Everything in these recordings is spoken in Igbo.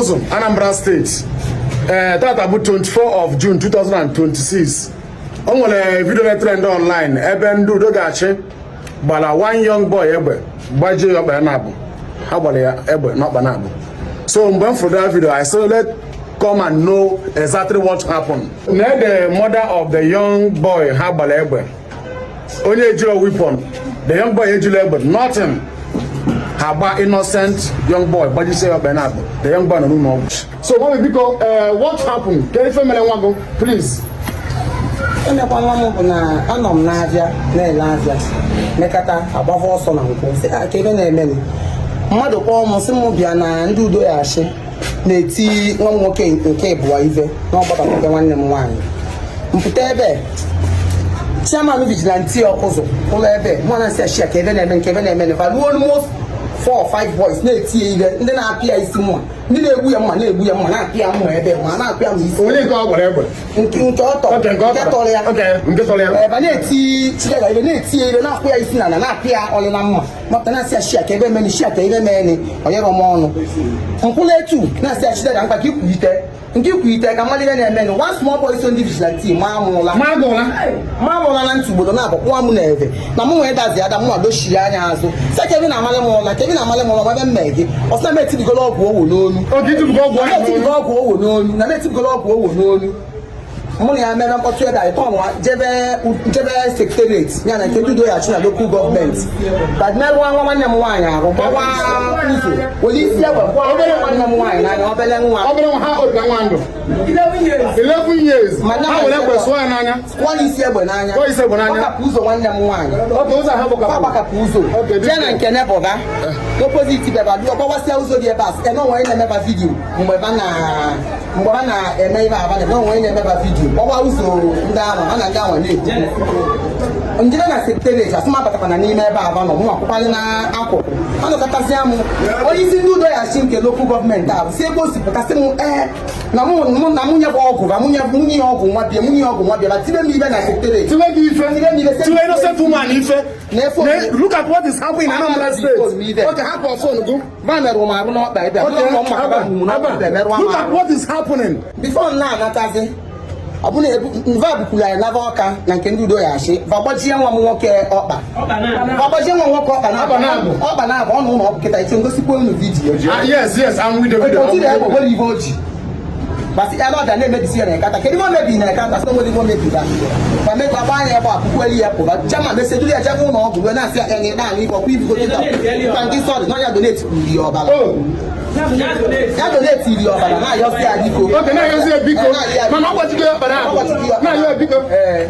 Ọkụzụ, Anambra State. Ee, tata bụ 24 of June 2026. O nwere video na-trend online ebe ndị Udo Ga-achị gbara one young boy egbe, gbajie ya ọkpa ya na-abụ. Ha gbara ya egbe n'ọkpa na-abụ. So mgbe m fụrụ that video, I said, "Let come and know exactly what happened." Na the mother of the young boy ha gbara egbe, onye ejiro weapon, the young boy ejiro egbe, nothing. Ha gba innocent young boy, gbajisie ya ọkpa na-abụ. The young boy nọ n'ụlọ ọgwụ. So mummy, biko, what happened? Kedu ife mere nwa gị, please? Emekwa nwa m bụ na anọ m n'abịa na-ele afịa, mekata agbava ọsọ na nkwụ, sị ka ebe na-emenụ. Mmadụ kpọọ m, sị m bịa na ndị Udo ya achị na-eti nwa m nwoke nke ịbụọ ive na ọgbakọta nwanne m nwaanyị. Mpụta ebe chairman vigilante Ọkụzụ ụlọ ebe mụ na nsị ashia ka ebe na-eme nke ebe na-eme valuo almost four or five boys na-eti ya ihe, ndị na-apịa isi mma, ndị na-egbu ya mma, na-egbu ya mma, na-apịa mma ebe ma na-apịa mma isi. Onye nke ọ gbara egbe? Nke ọ tọrọ. Okay, nke ọ nke tọrọ ya. Okay, nke tọrọ ya. Ebe na-eti Chidera ebe, na-eti ya ebe, na-akwụ ya isi n'ala, na-apịa ya ọlị na mma. Mapụta na-asị ya shia ka ebe meni, shia ka ebe meni, onyere m ọnụ nkwụla etu na-asị ya Chidera mkpa ka ikwulite nke ikwulite ka mmadụ ihe na-emenụ. One small boy so ndị vigilante maa m ụla. Ma agụla. Ma mụla na ntị ugboro na-abụ, kpụọ m na eve na mụ nwee dazi ada mụ adochiri anya azụ, sị ka ebe na-amalị m ụla, ka ebe na-amalị m ụla, ebe m mee gị. Ọsị na m etibigolo ọgwụ owo n'onu. Oge itubugo ọgwụ Na m ahụ? Etibigo ọgwụ owo n'onu, na m etibigolo ọgwụ owo n'onu. Mụ na ya mere mkpọtụ ebe anyị tọn jebe jebe secretariat ya na nke ndị Udo ya chi na local government badmerụọ nwa nwanne m nwaanyị arụ, gbawa ụzọ, were isi egbe kwụọ nwanne m nwaanyị n'anya, obele nwa. Obere nwa ha obi nwa ndụ 11 years. Ma ha were egbe sụọ ya n'anya. Kwụọ n'isi egbe n'anya. Kwụọ isi egbe n'anya. Gbakapụ ụzọ nwanne m nwaanyị. Oke ụzọ ahụ bụ Gbakapụ ụzọ. Okay, jee na nke nebọga n'opposite beba duo, gbawasịa ụzọ dị ebe a site na onwe na-emeba video mgbe ba na-eme ibe aba na onwe na-emeba video, gbawa ụzọ ndị ahụ ha na ndị ahụ na-ekwu njide na secretariat. Asị m abatakwana n'ime ebe aba nọ, mụ akwụkwalị na akụkụ anọkọtasịa m. Onye isi ndị Udo ya chi nke local government a bụ si ebe o si pụtasị m, ee, na mụ nye bụ ọgwụ ba mụ nye ya ọgwụ nwa bịa, mụ nye ya ọgwụ nwa bịa ba tibe m ibe na secretariat. Tiwe gị ife? Tiwe m ife. Tiwe innocent woman ife? Na-efe. Look at what is happening in Anambra State. Phone. Okay, hapụ phone gụ. Ba merụ m arụ n'ọkpa ebe a. Okay, Mụ mma ka bụ m n'ọkpa ebe merụọ m look at arụ. what is happening. Before m na-anatazi, ọ bụ na mva bukwuru anyị nava Ọka na nke ndị Udo ya achị, va gbajie nwa m nwoke ọkpa, va gbajie nwa m nwoke ọkpa. Ọkpa na-abụ. Ọkpa na-abụ. Ọ nọ ụlọ ọgwụ kịta. Iche ngosikwa unu video. Ah, yes, I'm with the video. Otiri egbe nwere ibe o ji gbasi ya n'ọbịa na-emebisi ya na ekata. Kedu ihe o mebiri na ekata? Sị na nwere ihe o mebiri ba mekwa gba anya ebe a pụkweli ya pụba jama meseduru ya jebe ụlọ ọgwụ wee na-asị ya enye na igwe ọkwa ibigo kịta ka ndị sọrị na ya donate iri ọbara. Oh, Ya donate iri ọbara, na-ayọsi ya biko. Okay, na-ayọzi ya biko. Eh, na-ayọ ya. Mana ọ gbajigo ya ọkpara Ọ gbajigo ya. Na-ayọ ya biko. Ee.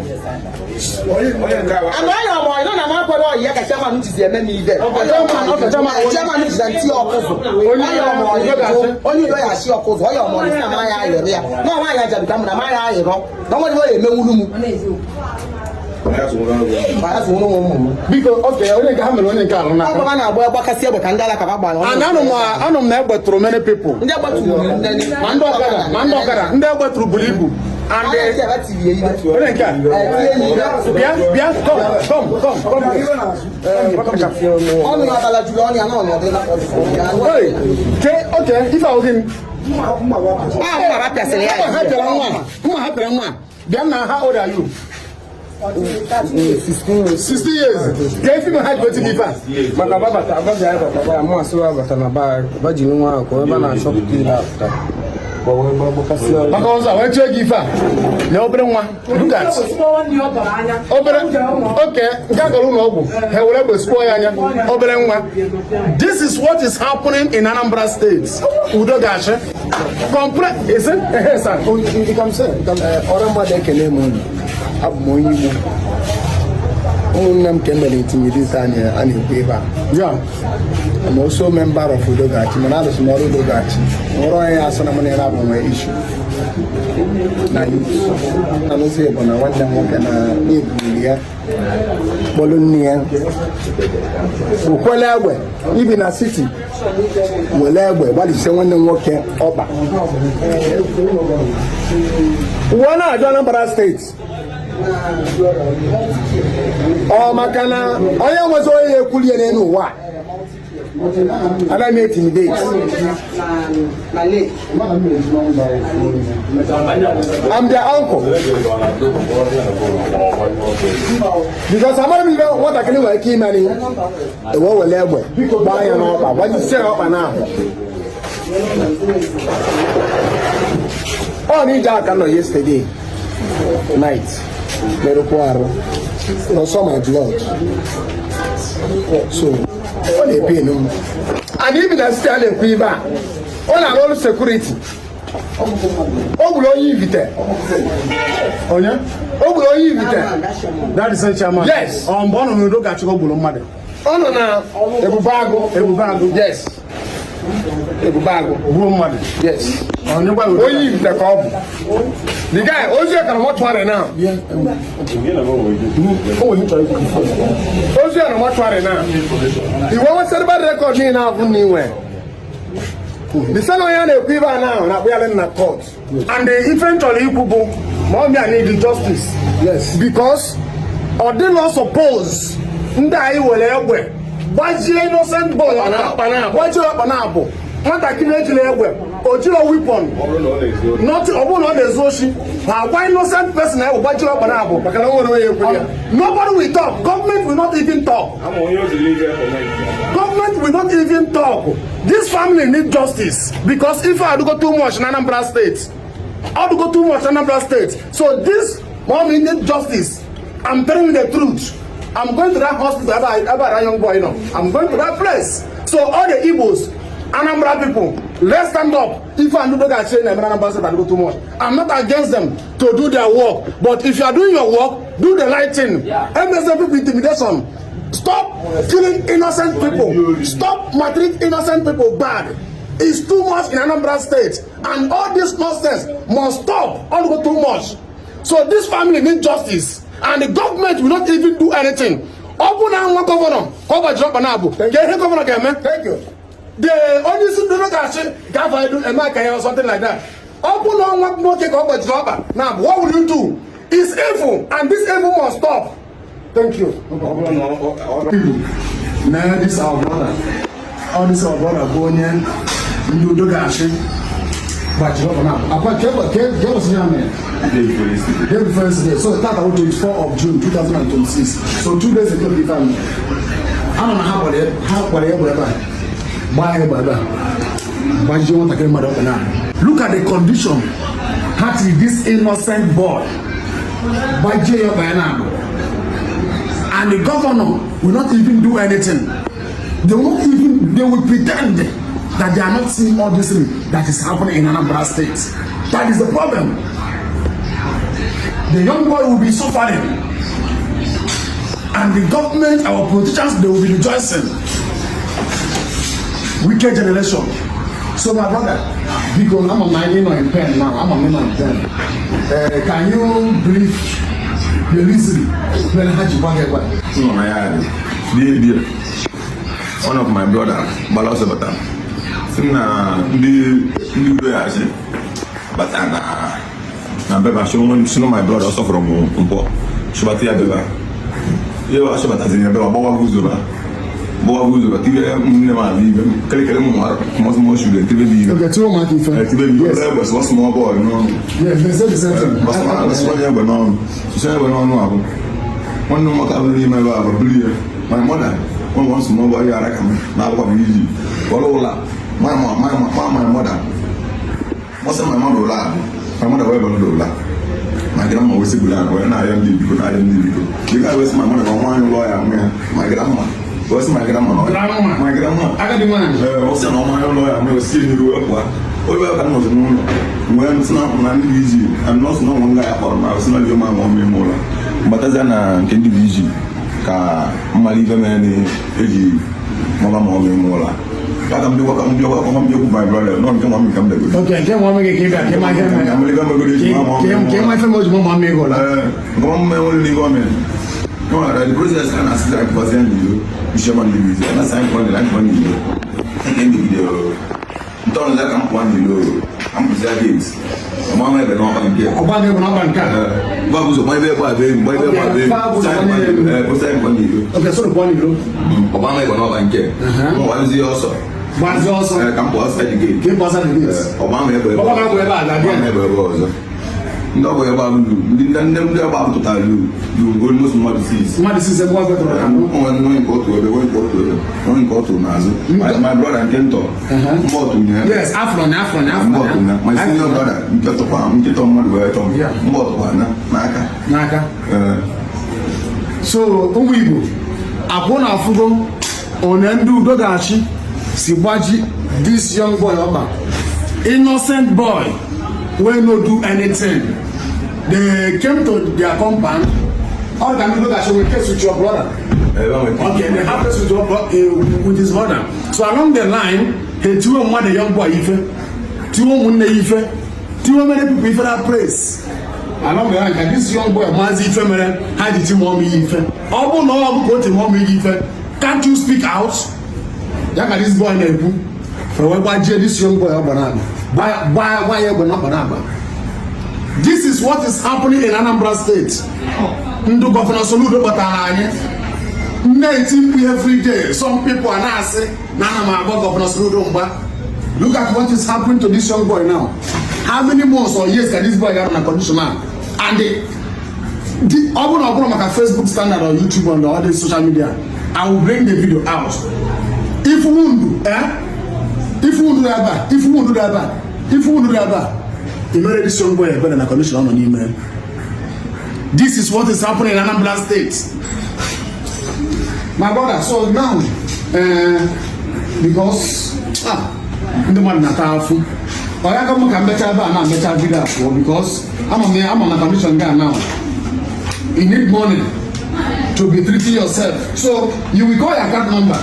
Anụ anya ọmọ ịnọ na m akwere ọyị ya ka chairman jizi eme m ibe. Okay, chairman. Chairman vigilante Ọkụzụ. Onye Onye ọmọ Udo ga-achị. Onye Udo ya achị Ọkụzụ. Onye ọmọ si na maya ayọrọ ya na nwaanyị ajabi ka m na maya ayọrọ na nwere ihe ọ ya emenwuru m ma ya zụrụ ụmụ m. Biko, okay, onye nke ha mere onye nke alụ Ọ n'aka. bụ ha na-agba gbakasị egbe ka ndị alakaba gbara. And anụ m na egbe tụrụ many people. Ndị agbaturu nne. Ma ndị ọkada, ma ndị ọkada, ndị egbe tụrụ buru ibu. And onye nke a, bịa, bịa, come, come, come, come. Ọnụ ya ọbara juru ọnụ ya na ọnọdụ. Hey, okay, ife ahụ gịnị? A mma pịasịrị ya. Mma ha pịara nwa a. Mma ha pịara nwa a. Bịa na, how old are you? 60 years. Ka ife ha ji wetin gị ife a? Maka babata ababi anyị bata ba mụ asị abata na ba ba jiri nwa ahụ ka ebe a na-achọpụta ile apụta gbawa ebe gbakasị ọrụ. Maka ọzọ a wee chee gị ife a. Na obere nwa. Look at. Obere, okay, nke a gara ụlọ ọgwụ. Ha were egbe sụọ ya anya. Obere nwa. This is what is happening in Anambra State. Udo ga-achị. Complain. Is it? Eh, sir. Oh, you can say. You can. Ọrụ mmadụ, ekele m unu. Abụ m onye Igbo. Ụmụnne m ka emere intimidate anyị a na-ekwu ebe a. I'm also a member of Udo Ga-achị, mana arụsị m ọrụ Udo Ga-achị nwere onye ya asụ na mụ na ya na-abụ nwee issue na youth na n'ụzọ bụ na nwanne m nwoke na na-ebuli ya kpọlụ nne ya ukwele egbe ibi na city were egbe gbalịsie nwanne m nwoke ọkpa. Uwe na-ajụ Anambra State ọ maka na onye nwezi onye ya ekwuli ya n'elu ụwa a. Anaghị m intimidate. I'm their uncle. Because amara m ibe nwatakịrị nwere ike ime n'ihe ewe were egbe gbaa ya n'ọkpa, gbajisie ya ọkpa n'ahụ. Ọ na ije aka nọ yesterday night merụkwa arụ ọsọ my blood, so ọ na-epe m. And ibi na site a na-ekwu ibe a, ọ na-arụ ọrụ security. O gburu onye Ivite. Onye? O gburu onye Ivite. That is chairman. Yes. Ọ mgbe ọ nọ n'Udo Ga-achị ka o gburu mmadụ. Ọ nọ na Ebube Agụ. Ebube Agụ. Yes. Ebube Agụ. Gbuo mmadụ. Yes. Onye gwa Udo Onye Ivite ka ọ bụ. The guy, ozu ya ka na mortuary now. Ozu ya na mortuary now. Iwe nwesịrị record niile ahụ na inwe. The same onye a na-ekwu ibe a now na-akpụ ya na court. And ife m chọrọ ikwu bụ ma ọ bịa need justice. Yes. Because ọ dịlọ suppose ndị anyị were egbe gbajie innocent boy gbajie ọkpa na abụ nwatakịrị ejiri egbe o jiri weapon nothing, ọ bụrụ na ọ na-ezu oshi ha agwa innocent person egbe gbajie ọkpa na abụ Maka na o nwere onye ekwere ya. Nobody will talk. Government will not even talk. Government will not even talk. This family need justice because if I do go too much in Anambra State, I do go too much in Anambra State. So this mommy need justice. I'm telling you the truth. I'm going to that hospital ever that young boy, you know. I'm going to that place. So all the Igbos, Anambra people, let's stand up. If I do go say Anambra State, I do go too much. I'm not against them to do their work, but if you are doing your work, do the right thing. Yeah. MSM people intimidation. Stop killing innocent people. Stop maltreating innocent people bad. It's too much in Anambra State, and all this nonsense must stop. All go too much. So this family need justice, and the government will not even do anything. Ọ bụ na nwa governor ka ọ gbajiri ọkpa na-abụ ka ihe governor ga-eme. Thank you. The onye isi ndị ga-achị ga-afa edu eme aka ya or something like that. Ọ bụ na nwa nwoke ka ọ gbajiri ọkpa na-abụ, what will you do? It's evil, and this evil must stop. Thank you. Na this our brother, all this our brother bụ onye ndị Udo Ga-achị gbajiri ọkpa na akwa ke ke ke osi ya mere day before yesterday. So tata wụ 24 of June 2026, so 2 days ago ka ife a mere. Ama na ha gbara egbe ebe a, gbaa egbe ebe a, gbajie nwatakịrị mmadụ ọkpa na. Look at the condition ha tiri this innocent boy, gbajie ya ọkpa ya na abụ, and the governor will not even do anything. They won't even, they will pretend that they are not seeing all this thing that is happening in Anambra State. That is the problem. The young boy will be suffering, and the government, our politicians, they will be rejoicing. Wicked generation. So my brother, because I'm a nọ in pain now, I'm a nọ in pain. Can you brief the reason when ha ji gwa gị egbe? Nọ na ya dị die. One of my brother gbara ọsọ bata si na ndị Udo ya achị bata na beba sino my brother ọsọ from mpọ chụbata ya beba ihe wa chụbataziri ya beba gbawa ụzọ ba gbawa ụzọ ba tibe nne m ala ibe kelekele m small small children tibe bi ibe. Okay, two ụmụaka ife. Tibe bi Yes. ibe egbe small small boy n'ọnụ. Yes, they say the same thing. Gbasara egbe n'ọnụ sụsọ egbe n'ọnụ ahụ nwanne m nwoke abụrụ n'ime ebe ahụ bụrụ ya. My mother one one small boy ya ara ka m na-akwụkwọ m iji ọrụ ụlọ my my my my mother mọsị my mother ụlọ ahụ my mother wee bụrụ ụlọ my grandma wee sigburu ahụ wee na-arịọ ndị biko na-arịọ ndị biko dịka wee sị my mother na ọnwa anyị ụlọ ya nwe ya my grandma wee sị my grandma na Grandma. My grandma. Agadi nwaanyị. Ee, ọ sị na ọnwa anyị ụlọ ya nwe sie n'iru wee pụọ onye ka m nọzi n'ụlọ wee sị na ndị BG nọọsụ na ọnwa nga ya kpọrọ ma sị na ndị ma ma ime ụlọ mbatazia na nke ndị BG ka mmalị ife mere na eji mama ma ọmụ ime ụlọ ya ka m bịakwa ka m bịakwa ka m bịakwu my brother nọ nke nwa m ka m bịagoro. Okay, nke nwa gị ka ị bịa ka ị ma ihe mere. Ka m megoro eji ma ma Ka ị ma ife ma o ji mma mma ego la. Ee, nke ọma mma enwere n'ihe o mere. Nwere the process a na-asị anyị pụtasị ya n'ilo bishọp ndị BG a na-asị anyị pụọ n'ilo anyị pụọ n'ilo nke megide ntọrọ ka m pụọ n'ilo ka m pụsị. ya gate, ọma m ebe n'ọkpa nke. Ọgba gị egbe n'ọkpa nke a? Gba bụ ụzọ gbanye ebe ebe elu, gbanye ebe ebe elu. Kwụsị anyị pụọ n'ilo. Okay, sorry, pụọ n'ilo. Ọgba m egbe n'ọkpa nke. M gbazie ọsọ. Gbazie ọsọ. Ka m pụọ outside the gate. Ka ị pụọ outside the gate. Ọgba m egbe ebe. Ọgba m egbe ebe a ga-abịa. Ọgba m egbe ebe ọzọ. Ndị ọgba egbe ahụ luru, ndị ọgba ahụ tụtara luru luru almost mmadụ 6. Mmadụ 6 ebe ọgba tụrụ. Onwe nke otu ebe, onwe nke otu ebe, onwe nke otu n'azụ. My brother nke ntọ. Mgbe otu nye. Yes, afro na afro na afro. Mgbe otu nye. My senior brother nke tụkwa nkịtọ mmadụ wee tọ. Mgbe ọtụkwa na n'aka. N'aka. So ụmụ Igbo akwụ na afụgo one ndị Udo Ga-achị si gbaji this young boy ọkpa, innocent boy wey no do anything. They came to their compound. All the Udo Ga-achị wey case with your brother. Okay, they have case with your with his brother. So along the line, he tiwe mmadụ young boy ife, tiwe ụmụnne ya ife, tiwe many people ife that place. Along the line, ka this young boy maazị ife mere ha ji ti mụọ ya ife. Ọ bụrụ na ọ bụ ka o ti mụọ ya ife, can't you speak out? Ya ka this boy na-ekwu. Wee gbajie this young boy ọgba n'agba, gbaa ya egbe n'ọkpa n'agba. This is what is happening in Anambra State. Ndụ Governor Soludo kpatara anyị na-eti mkpu every day. Some people are na-asị na ana m agba Governor Soludo mgba. Look at what is happening to this young boy now. How many months or years can this boy get na condition now? And the ọ bụrụ na ọ bụrụ maka Facebook standard or YouTube and all the social media, I will bring the video out. If wound, eh? If wound ebe a, if wound ebe a, if wound ebe a, i mere this young boy ebere na condition ọ nọ n'ime. This is what is happening in Anambra State. My brother, so now, because ndị mmadụ na-ata afụ, ọ ya ka m ka mmecha ebe a na-emecha video a pụọ, because ama m ama na condition ga now. You need money to be treating yourself. So you will call your account number.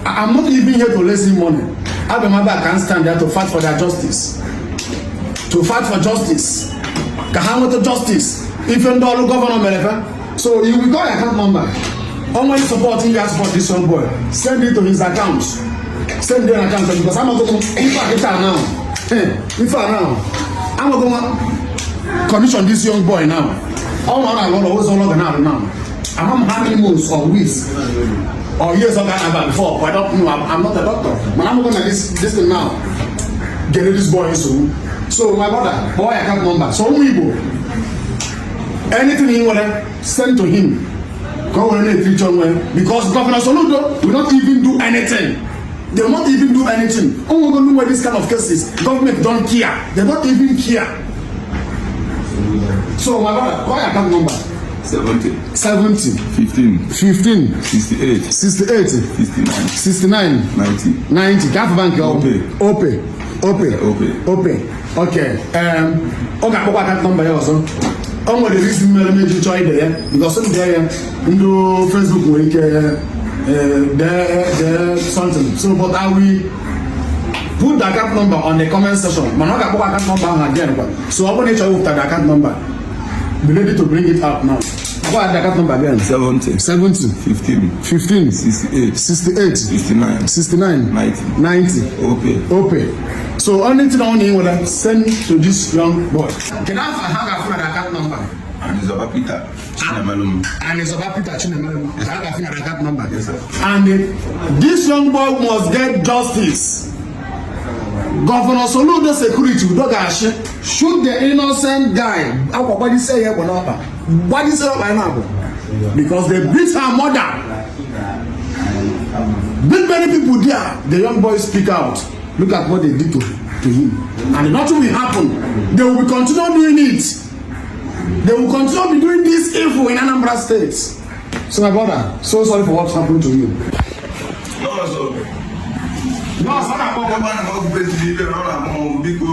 I'm not even here to raise money. Abemaba can stand there to fight for their justice. To fight for justice. Ka ha nweta justice. Ife ndị ọrụ governor mere fe. So you will call your account number. Only support you support this young boy. Send it to his account. Send it account because I'm not going to ife a kita now. Ife a now. I'm not going to condition this young boy now. All ọ na-alụ ụlọ ụzọ ụlọ ga na-alụ now. I'm how many months or weeks or years ọ ga-aba before, I don't know. I'm not a doctor. But I'm going to this thing now. Get this boy nsogbu. So my brother, boy account number. So ụmụ Igbo, anything you want, send to him. Go on and preach on because Governor Soludo will not even do anything. They will not even do anything. Oh, we're going to know this kind of cases. Government don't care. They don't even care. So my brother, call your account number. 70. 70. 15. 15. 68. 68. 69. 69. 90. 90. Gafụ bank ọ? Opay. Opay. Opay. Opay. Opay. Okay. Ọ ga-akpọkwa account number ya ọzọ. O nwere reason mere m eji chọọ ide ya because m dee ya ndị Facebook nwere ike dee something. So but I will put the account number on the comment section. Mana ọ ga-akpọkwa account number ahụ again kwa. So ọ bụrụ na ị chọrọ iwepụta the account number, be ready to bring it out now. What the account number again? 70. 70. 15. 15. 68. 68. 69. 69. 90. 90. Opay. Opay. So only thing on you will send to this young boy. Can I have a account number? Anizoba Peter Chinemelum. Anizoba Peter Chinemelum. Can I have an account number? Yes, sir. And this young boy must get justice. Governor Soludo security Udo Ga-achị shoot the innocent guy. Akwa gbajise ya egbe n'ọkpa. Gbajise ọkpa ya na-abụ. Because they beat her mother. Beat many people there. The young boy speak out. Look at what they did to him. And nothing will happen. They will be continue doing it. They will continue be doing this evil in Anambra State. So my brother, so sorry for what happened to you. No, so. No, sorry. Ebe a na-ọgwụ penti n'ibe na ọ na-akpọ m biko.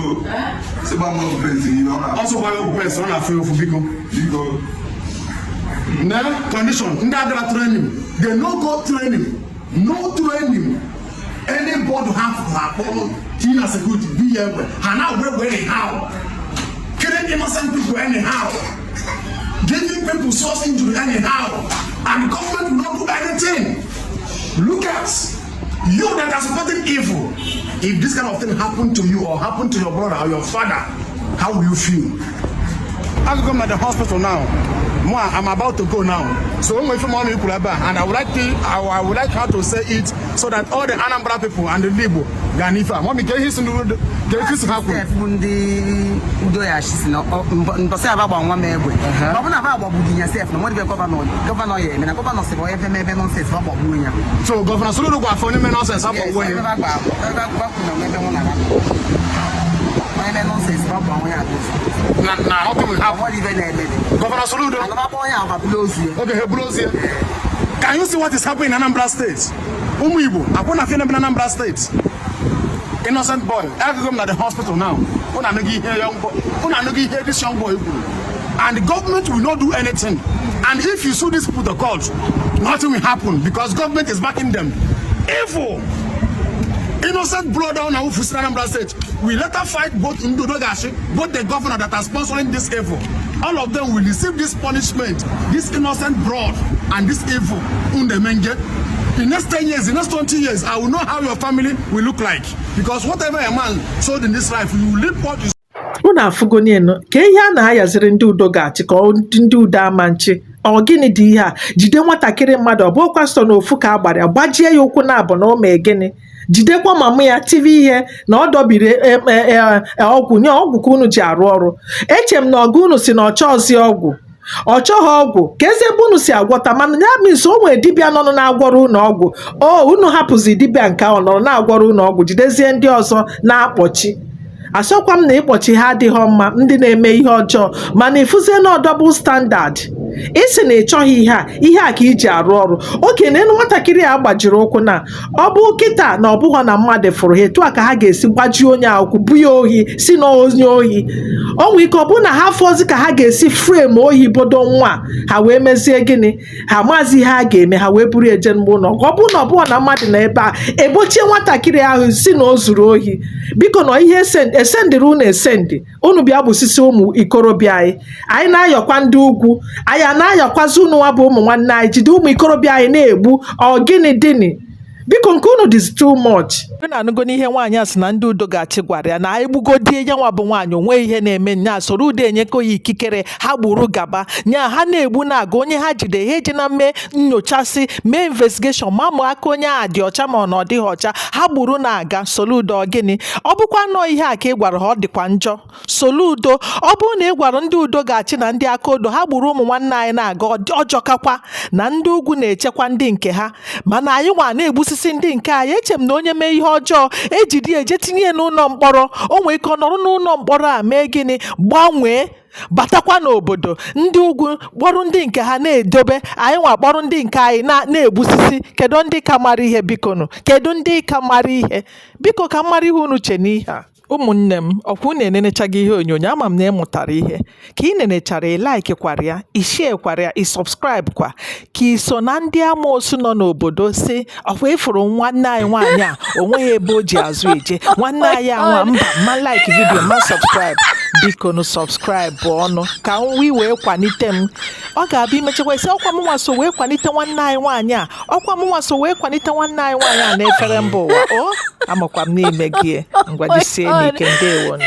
Sịgba m ọgwụ penti n'ibe ọ na-akpọ. Ọsọ gwa ya ọgwụ penti ọ na-afụ ụfụ biko. Biko. Na condition ndị agara training, they no go training, no training. Any board have ha akpọrọ tinye na security bi ya egbe ha na-agba egbe anyhow, killing innocent people anyhow, giving people serious injury anyhow, and the government will not do anything. Look at You that are supporting evil, if this kind of thing happen to you or happen to your brother or your father, how will you feel? I'm going to the hospital now. Moi, I'm about to go now. So when we from and I would like her to say it so that all the Anambra people and the Igbo ga-anụ. Mommy, get his get his happen. Sef bụ ndị Udo Ga-achị si na mbọsị aba gba nwa m egbe, ọ bụ na aba agbagbughị ya sef, na nwere governor ya eme na governor sị onye ebe nonsense ọ gbagbuo ya. So Governor Soludo gwa afọ onye mee nonsense Yes, agbagbuo ebe ya. ba gba ebe ba kwuru na ebe mụ na ba onye mee nonsense ọ gba onye abụọ. Na nothing will happen. Nwere ibe na-eme dị. Governor Soludo. Anaba onye ahụ babụla ozu ya. Okay, Hebrosia. Can you see what is happening in Anambra State? Ụmụ Igbo, akwụna afịa na Anambra State. Innocent boy, agago m na the hospital now. Unu anụghị ihe young boy, unu anụghị ihe this young boy kwuru. And the government will not do anything. And if you sue these people to court, nothing will happen because government is backing them. Evil. Innocent blood down now in Anambra State. We later fight both Ndị Udo Ga-achị, both the governor that are sponsoring this evil. All of them will receive this punishment, this innocent blood and this evil. Undemenge. In next 10 years, in next 20 years, I will know how your family will look like. Because whatever a man sowed in this life, you will reap what you Unu afụgonienu ka ihe a na-ayaziri ndị Udo Ga-achị, ka ọ ndị udo ama nchi. Ọ gịnị dị ihe a? Jide nwatakịrị mmadụ, ọ bụrụkwa sọ na ofu ka a gbara ya, gbajie ya ụkwụ na abụ na o mee gịnị? Jidekwa mama ya, tivi ihe na ọ dọbiri ọgwụ nye ọgwụ ka unu ji arụ ọrụ. Eche m na ọgụ unu si na ọ chọọzi ọgwụ, ọ chọghị ọgwụ ka eze ebe unu si agwọta, mana ya means o nwere dibịa nọ na-agwọrọ unu ọgwụ. O unu hapụzi dibịa nke ahụ nọrọ na-agwọrọ unu ọgwụ, jidezie ndị ọzọ na-akpọchi. Asọkwa m na ịkpọchi ha adịghị mma, ndị na-eme ihe ọjọọ, mana ịfụzie na double standard. Isi na ị chọghị ihe a, ihe a ka iji arụ ọrụ oke na elu. Nwatakịrị a gbajiri ụkwụ na ọ bụ kịta na ọ bụghọ na mmadụ fụrụ ha etu a ka ha ga-esi gbajie onye a ụkwụ, bu ya ohi, si na onye ohi. O nwee ike ọ bụrụ na ha fọzi ka ha ga-esi frame ohi bodo nwa a, ha wee mezie gịnị? Ha maazị ihe a ga-eme, ha wee buru eje mgbe ụlọ. Ọ bụrụ na ọ bụghọ na mmadụ nọ ebe a egbochie nwatakịrị ahụ si na o zuru ohi. Biko, nọ ihe esendịrị unu, esendị unu bịa gbusisi ụmụ ikorobịa anyị. Anyị na-ayọkwa ndị ugwu anyị, a na-ayọkwazi unu nwa bụ ụmụ nwanne anyị, jide ụmụ ikorobịa anyị na-egbu. Ọ gịnị dịnị? Biko, nke unu dịzi too much. Unu anụgo n'ihe nwaanyị a sị na ndị Udo Ga-achị gwara ya na egbugodie ya nwa bụ nwaanyị, onwe ihe na-eme nya soro udo enyekọ ya ikikere ha gburu gaba nya ha na-egbu na-aga. Onye ha jide, ha eji na mee nyochasị, mee investigation, ma aka onye a dị ọcha ma ọ na ọ dịghị ọcha. Ha gburu na-aga. Soludo, ọ gịnị? Ọ bụkwa nnọọ ihe a ka ị gwara ha, ọ dịkwa njọ. Soludo, ọ bụrụ na ị gwara ndị Udo Ga-achị na ndị aka odo ha gburu ụmụ nwanne anyị na-aga, ọjọkakwa na ndị ugwu na-echekwa ndị nke ha, mana anyị nwa na-egbusisi ndị nke anyị. Eche m na onye mee ihe ọjọọ, ejide ya, eje tinye ya n'ụlọ mkpọrọ. O nwee ike ọ nọrọ n'ụlọ mkpọrọ a mee gịnị? Gbanwee, batakwa n'obodo. Ndị ugwu kpọrọ ndị nke ha na-edobe, anyị nwa kpọrọ ndị nke anyị na-egbusisi. Kedu ndị ka mara ihe? Bikonu, kedu ndị ka mara ihe? Biko, ka m mara ihe unu che n'ihe a. Ụmụnne m, ọkwa unu enenechaghị ihe onyonyo? Ama m na ị mụtara ihe ka ị nenechara. Ị like kwara ya, ị share kwara ya, ị subscribe kwa, ka ị so na ndị amoosu nọ n'obodo si ọkwa ịfụrụ nwanne anyị nwaanyị a, o nweghị ebe o ji azụ eje. Nwanne anyị anwa mba ma like video ma subscribe. Biko nụ, subscribe ọnụ ka nwi wee kwalite m. Ọ ga-abịa imechakwa isi ọkwa mụnwa so wee kwalite nwanne anyị nwaanyị a, ọkwa mụnwa so wee kwalite nwanne anyị nwaanyị a n'efere mba ụwa. O amakwa m n'ime gị. Ngwa, jisie n'ike. Ndewonu.